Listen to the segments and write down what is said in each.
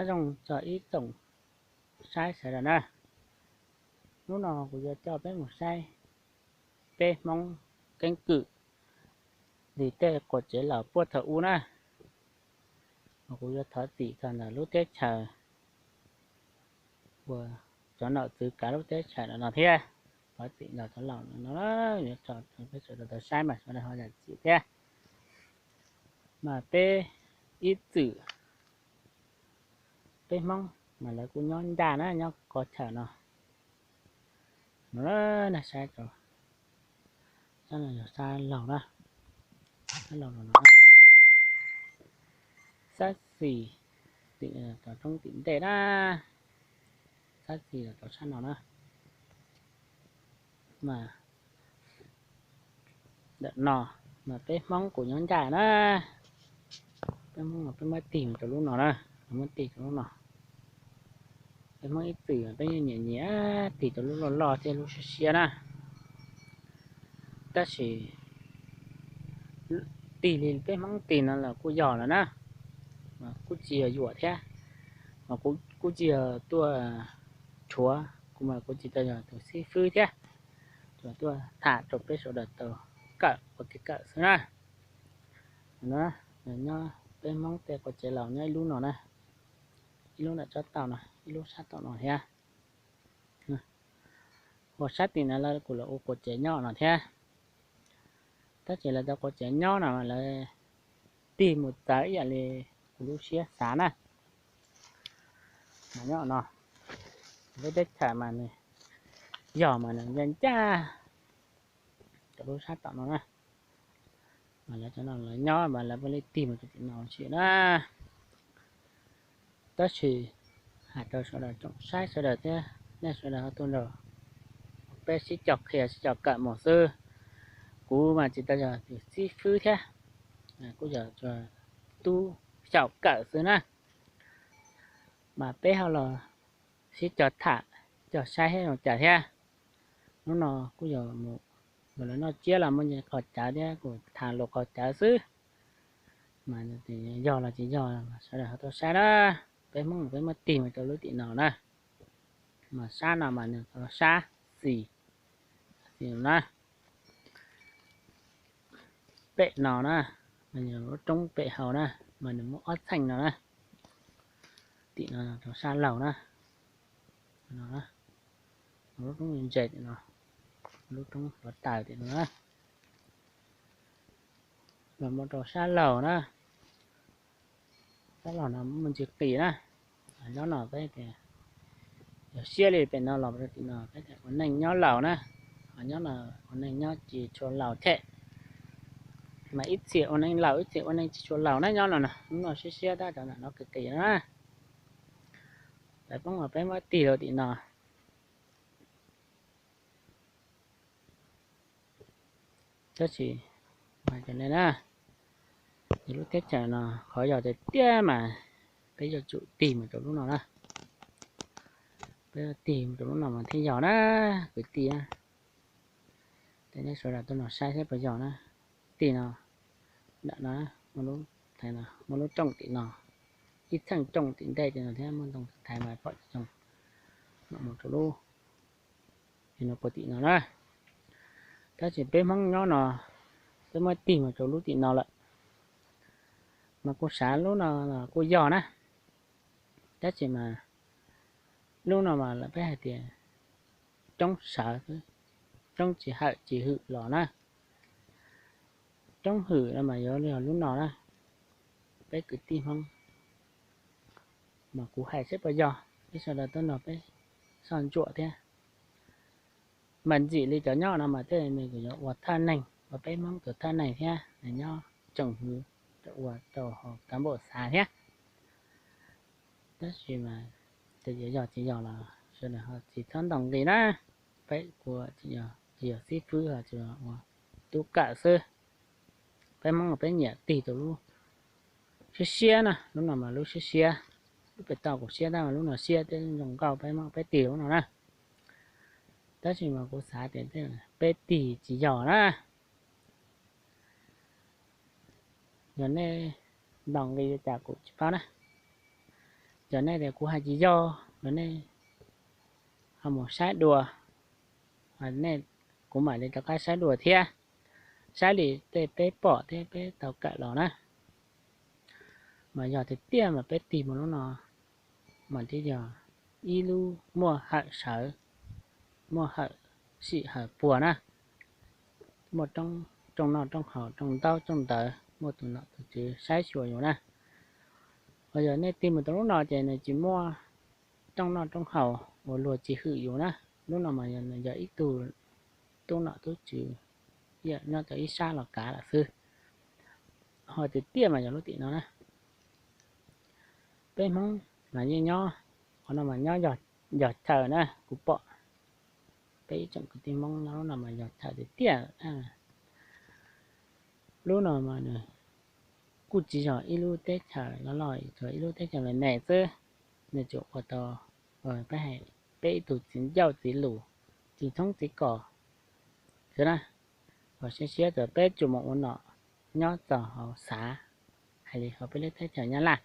Nyob zoo txog ib tsoom saib sawv daws na, hnub no kuv yuav coj peb mus saib peb Hmoob keeb kwm li tej quas tsev laus puag thaum ub na. Kuv yuav thov txim txog ntawm lub teb chaws uas cov nom tswv kav lub teb chaws no no thiab. Thov txim ntawm cov laus no, yuav tso peb sawv daws tau saib mas sawv daws ho zam txim thiab. Mas peb ib txwm peb Hmoob mas lawv kuj nyob ncaj na, nyob qhov chaw no. No na, saib rau, sab no yog sab laug na, sab laug no, sab xis, tim roob tim ntej na, sab xis los rau sab no na. Mas ntawm no mas peb Hmoob kuj nyob ncaj na. Peb Hmoob no peb muab tig mus rau lub no na, muab tig rau lub no. Peb Hmoob ib txwm peb yeej nyiam nyiam tig rau lub loj loj thiab lub siab siab na. Tab sis tig li peb Hmoob tig no los kuj yog lawm na, mas kuj tsis yog yuam thiab, mas kuj tsis yog tuaj rhuav, kuv mas kuv tsis tau yog tus xib fwb thiab, tsuas tuaj tham rau peb sawv daws tau kawm ua kev kawm xwb na. Nyob peb Hmoob tej quas tsev laus nyob ib lub no na, ib lub ntawm tsob tauj no, ib lub sab tom no thiab. Ua sab tim no lawv kuj los ua quas tsev nyob no thiab. Tab sis lawv cov quas tsev nyob no lawv tig mus txawv ib yam li kuv lub siab xav na. Mas nyob no, lub teb chaws mas nws yog mas nws ncaj ncaj rau lub sab tom no na. Mas lawv cov no lawv nyob mas lawv ua li tig mus rau tim no ua si na. Tab sis hais rau sawv daws tsoom saib sawv daws thiab nej sawv daws ho tuaj nrog peb sib cog qhia sib cog kawm mus xwb. Kuv mas tsis tau yog tus xib fwb thiab, kuj yog tub xyaum kawm xwb na. Mas peb ho los sib cog tham, cog saib thiab zoo cas thiab. Hnub no kuj yog mus, yog lawv noj tsiab los muaj qhov cawv thiab kuv tham lus qhov cawv xwb. Mas yog los tsis yog sawv daws ho tuaj saib na. Peb Hmoob peb muab tig mus rau lub tim no na. Mas sab no mas nws sab xis na. Pem no na, mas nws lub roob pem hauv na, mas nws muaj ob txheej no na. Tim no rau sab laug na, lub roob ntse tim no, lub roob hluav taws tim no na. Los mus rau sab laug na, sab laug no muaj ntsis qis na. Nyob no peb tias yog siab li pem no los rau tim no peb tias ua neej nyob laus na, ho nyob no ua neej nyob tsis tshua laus thiab. Mas ib txhia ua neej laus ib txhia ua neej tsis tshua laus na nyob no na, hnub no siab siab tab cov ntawm no qis qis na. Lawv poob los peb muab tig rau tim no. Tab sis mas cov ne na, yog lub teb chaws no qhov yog tiag tiag mas peb yuav tsum tig mus rau lub no na. Peb tig mus rau lub no mas thiaj yog na, kwv tij na. Ces nej sawv daws tuaj no saib seb puas yog na. Tig no, ntawm no, muaj lub rooj tim no, ib txheej rooj tim ntej tim no thiab muaj ntoo thaiv mas pom zoo. Mus rau lub no puag tim no na. Tab sis peb Hmoob nyob no, peb muab tig mus rau lub tim no lawm, mas kuj xav lub no los kuj yog na. Tab sis mas lub no mas lawv peb hais tias roob sawv, roob tsis hawm tsis hwm los na. Roob hwm no mas yuav yog lub no na. Peb kwv tij Hmoob mas kuv hais seb puas yog, peb sawv daws tuaj nrog peb soj ntsuam thiab. Mas ntxim li cov nyob no mas tej nws kuj yuav ua thawj neeg, ua peb Hmoob tus thawj neeg thiab, nws nyob tsoom hwv, ua rau hauv kav npaum xav thiab. Tab sis mas ces yuav yog tsis yog los sawv daws ho tsis txhob ntaus nqi na. Peb kuv tsis yog xib fwb, tsuas ua tub kawm xwb. Peb Hmoob peb nyiam tig rau lub siab siab na, lub no mas lub siab siab, lub pem toj kuj siab tab mas lub no siab thiab zoo nkauj, peb Hmoob peb tig lub no na. Tab sis mas kuv xav tias peb tig tsis yog na. Yog nej ntaus nqi li cas kuv tsis paub na. Yog nej tias kuv hais tsis yog los nej ho mus saib dua, nej, kuv mam li rov qab saib dua thiab, saib li tej peb pom thiab peb tau kawm los na. Mas yog tiag tiag mas peb tig mus lub no mas thiaj yog ib lub muaj hawm sawv, muaj hawm sim hawm puag na, muaj rooj noj rooj haus, rooj ntaub rooj ntawv, muaj tus nom tus tswv saib xyuas yus na. Ho yog nej tig mus rau lub no ces nws tsis muaj rooj noj rooj haus uas luag tsis hwm yus na. Lub no mas yog ib tug tub nom tub tswv nyob rau ib sab los kav lawm xwb. Ho tiag tiag mas yog lub tim no na. Peb Hmoob mas yeej nyob, qhov no mas nyob yog chaw na, kuv pom peb ib tsoom kwv tij Hmoob nyob lub no mas yog chaw tiag tiag. Lub no mas nws kuj tsis yog ib lub teb chaws loj loj, tsuas ib lub teb chaws me me xwb. Nws tsuas ua tau peb ib tug txiv ncauj txiv lus, txiv tshoob txiv kos xwb na. Ho siab siab txawm peb tsuas mus ua nom nyob txog hauv xav, hais li hauv peb lub teb chaws Nyab Laj.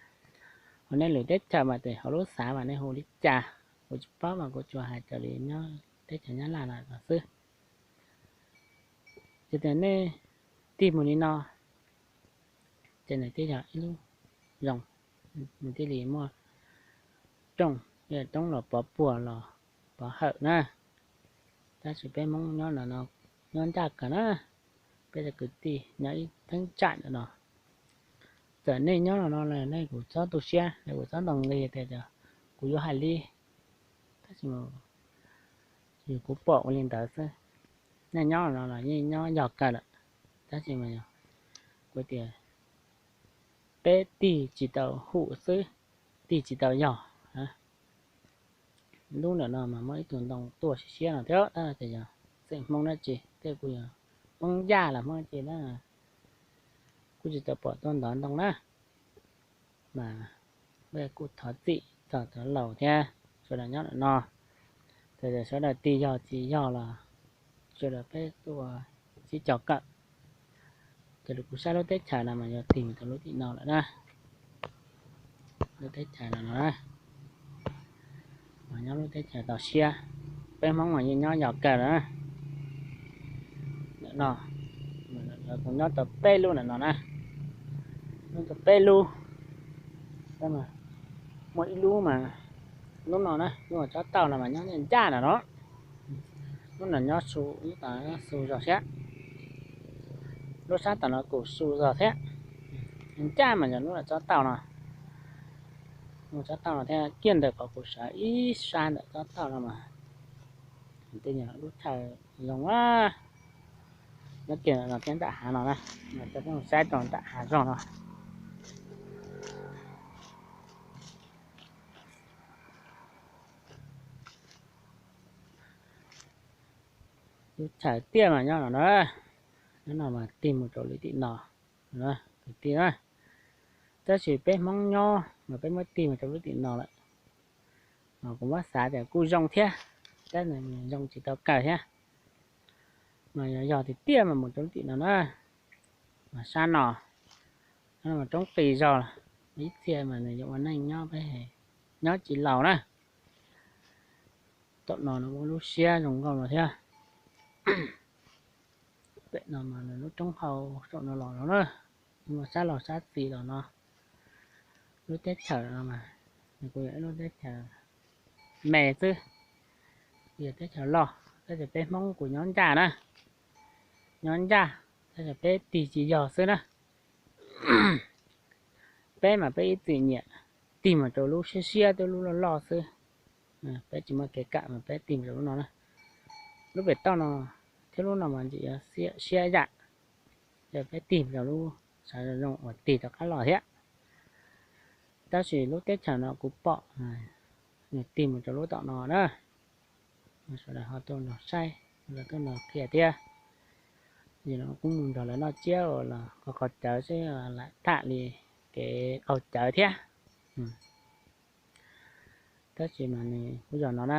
Ho nej lwm teb chaws mas tes hauv lub xav mas nej hu li cas, kuv tsis paub mas kuv tsuas hais raws li nyob teb chaws Nyab Laj los xwb. Ces tias nej tig mus li no ces nws thiaj yog ib lub zoo, nws thiaj li muaj rooj, roob los pov puag los pov hawm na. Tab sis peb Hmoob nyob no, nyob ncaj kawg na, peb cov kwv tij nyob ib theeb tsam ntawm no. Txawm nej nyob no no los nej kuj txhob tu siab, nej kuj txhob ntaus nqi tias kuv yuav hais li, tab sis kuv pom ua li ntawd xwb. Nej nyob no los yeej nyob yog kawg lawm, tab sis mas kuv tias peb tig tsis tau hum xwb, tig tsis tau yog. Lub ntawm no mas muaj ib tug ntoo tuaj siab siab no thiab, tab sis yog xeem Hmoob dab tsi, tej kuj yog Hmoob Yaj los Hmoob dab tsi na, kuj tsis tau pom tuaj ntov ntoo na. Mas kuj thov txim txog cov laus thiab sawv daws nyob ntawm no, txawm sawv daws tig yog tsis yog los sawv daws peb tuaj sib cog kawm. Ces kuv saib lub teb chaws no mas yog tig mus rau lub tim no lawm na. Lub teb chaws no no, mas nyob lub teb chaws toj siab, peb Hmoob mas yeej nyob yog kawg lawm na. Ntawm no, kuv nyob tau peb lub ntawm no na, nyob tau peb lub. Muaj ib lub mas, lub no na, lub tsob tauj no mas nyob ncaj ntawm no. Lub no nyob su, lub no nyob su zog thiab. Lub sab tom no kuj su zog thiab. Ncaj mas yog lub tsob tauj no, lub tsob tauj no thiab kiag ntawm qhov kuv sawv ib sab ntawm tsob tauj no mas tej lub chaw zoo a. Nyob kiag no thiab nram hav no na, saib rau nram hav zog no. Lub chaw tiaj mas nyob no na, nyob no mas tig mus rau lub tim no, kwv tij na. Tab sis peb Hmoob nyob mas peb muab tig mus rau lub tim no lawm. Mas kuv muab xav tias kuj zoo thiab, tab sis zoo tsis tau kawg thiab. Mas yog yog tiag tiag mas mus rau lub tim no na, mas sab no, no mas roob qis zog, ib txhia mas nws yuav ua neej nyob peb, nyob tsis laus na. Tom no nws muaj lub siab zoo nkauj no thiab. Pem no mas nws lub roob hau saum no los no na, muaj sab laug sab txiv los no. Lub teb chaws no mas nws kuj yog ib lub teb chaws me xwb, yog teb chaws loj, tab sis peb Hmoob kuj nyob ncaj na, nyob ncaj, tab sis peb tig tsis yog xwb na. Peb mas peb ib txwm nyiam tig mus rau lub siab siab thiab lub loj loj xwb. Peb tsis muaj kev kam mas peb tig mus rau lub no na. Lub pem toj no thiab lub no mas ntxim yuav siab yam, ces peb tig mus rau lub sab zoo uas tig rov qab los thiab. Tab sis lub teb chaws no kuv pom nws tig mus rau lub tom no na. Sawv daws ho tuaj nrog saib, tuaj nrog qhia thiab. Yog no kuj mus nrog lawv noj tsiab uas los qaug qaug cawv xwb, lam tham li kev qaug cawv thiab. Tab sis mas nws kuj yog no na,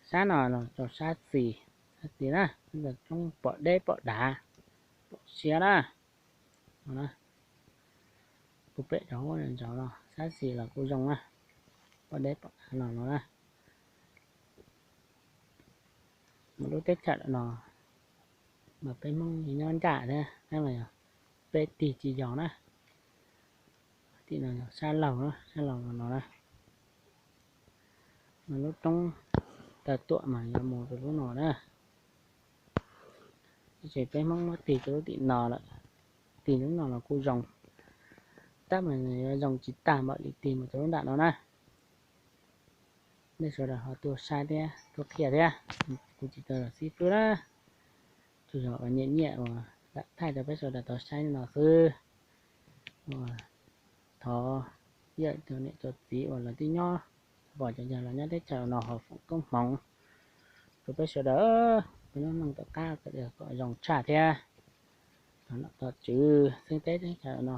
sab no los rau sab xis, sab xis na, roob pom deb pom dav, pom siab na. Kuj pem rau hauv ntsaum no, sab xis los kuj zoo na. pom deb pom av los no na. Mas lub teb chaws no mas peb Hmoob nyob ncaj thiab, peb tig tsis yog na. Tim no sab laug, sab laug no na. Mas lub roob Tawg Tuam mas yuav mus rau lub no na. Tiam sis peb Hmoob muab tig rau lub tim no lawm, tig lub no los kuj zoo, tab mas yuav zoo tsis tag npaum li tig mus rau lub nram no na. Nej sawv daws ho tuaj saib thiab tuaj qhia thiab, kuv tsis tau xib fwb na, tsuas yog uas nyiam nyiam uas lam thaij rau peb sawv daws tau saib no xwb. Uas thov ib yam cov niam cov txiv uas lawv twb nyob, pom cov yawg los nyob teb chaws no ho foom koob hmoov rau peb sawv daws, peb lub neej tom qab kom zoo tshaj thiab. Tom nom tom tswv xeeb teb teb chaws no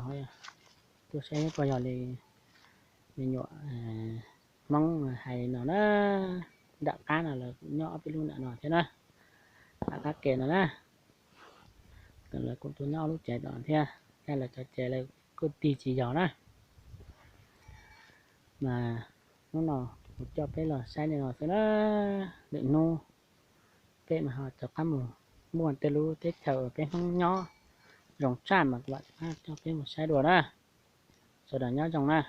tuaj saib puas yog li me nyuam Hmoob hais no na. Nram qab no lawv kuj nyob ob peb lub nram no thiab na, nram qab ke no na. Lawv kuj tuaj nyob lub tsev tom thiab, thiab lawv cov tsev lawv kuj tig tsis yog na. Mas hnub no kuv coj peb los saib li no xwb na. Lwm hnub peb mas ho rov qab mus muaj tej lub teb chaws uas peb Hmoob nyob zoo tshaj mas kuv mam rov qab coj peb mus saib dua na. Sawv daws nyob zoo na.